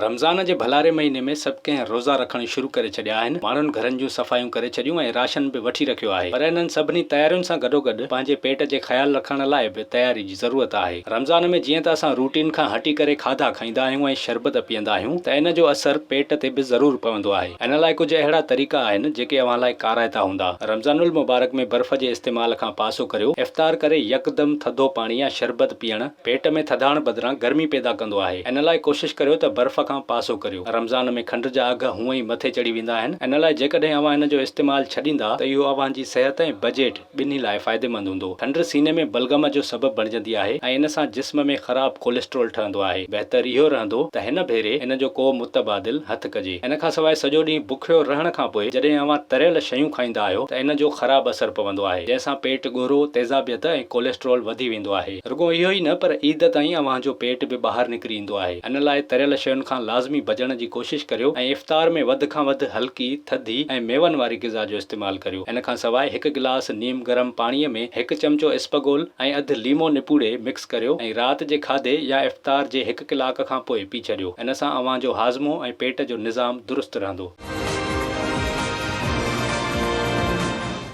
رمضان جي ڀلاري مهيني ۾ سڀ ڪنهن روزا رکڻ شروع ڪري ڇڏيا آهن، ماڻهن گهرن جون صفايون ڪري ڇڏيون ۽ راشن به وٺي رکيو آهي پر انهن سڀني تيارين سان گڏوگڏ پنهنجي پيٽ جي خيال رکڻ لاء به تياري جي ضرورت آهي. رمضان ۾ جيئن ته اسان روٽين کان هٽي ڪري کاڌا کائيندا آهيون ۽ شربت پيئندا آهيون ته ان جو اثر پيٽ تي به ضرور پوندو آهي. ان لاء ڪجهه اهڙا طريقا آهن جيڪي اوهان لاء ڪارائتا هوندا. رمضان المبارڪ ۾ برف جي استعمال کان پاسو ڪريو، افطار ڪري يڪدم ٿڌو پاڻي يا شربت پيئڻ، پيٽ ۾ ٿڌاڻ بدران گرمي پيدا ڪندو آهي. ان لاء ڪوشش ڪريو ته برف کان پاسو ڪريو. رمضان ۾ کنڊ جا اگهه هونء ئي مٿي چڙهي ويندا آهن. ان لاء جيڪڏهن اوهان ان جو استعمال ڇڏيندا ته اهو اوهان جي صحت ۽ بجيٽ ٻنهي لاء فائديمند هوندو. کنڊ سيني ۾ بلغم جو سبب بڻجندي آهي ۽ ان سان جسم ۾ خراب ڪوليسٽرول ٺهندو آهي. بهتر اهو رهندو ته هن ڀيري ان جو ڪو متبادل هٿ ڪجي. ان کان سواء سڄو ڏينهن بکيو رهڻ کان پوء جڏهن اوهان تريل شيون کائيندا آهيو ته ان جو خراب اثر پوندو آهي، جنهن سان پيٽ ڳورو، تيزابيت ۽ ڪوليسٽرول وڌي ويندو آهي. رڳو اهو ئي نه پر عيد تائين اوهان جو پيٽ به ٻاهر نڪري ايندو آهي. ان لاء تريل شين کان لازمي بچڻ جي ڪوشش ڪريو ۽ افطار ۾ وڌ کان وڌ هلڪي، ٿڌي ۽ ميون واري غذا جو استعمال ڪريو. ان کان سواء هڪ گلاس نيم گرم پاڻيء ۾ هڪ چمچو اسپغول ۽ اڌ ليمو نپوڙي مڪس ڪريو ۽ رات جي کاڌي يا افطار جي هڪ ڪلاڪ کان پوء پي ڇڏيو. ان سان اوهان جو هاضمو ۽ پيٽ جو نظام درست رهندو.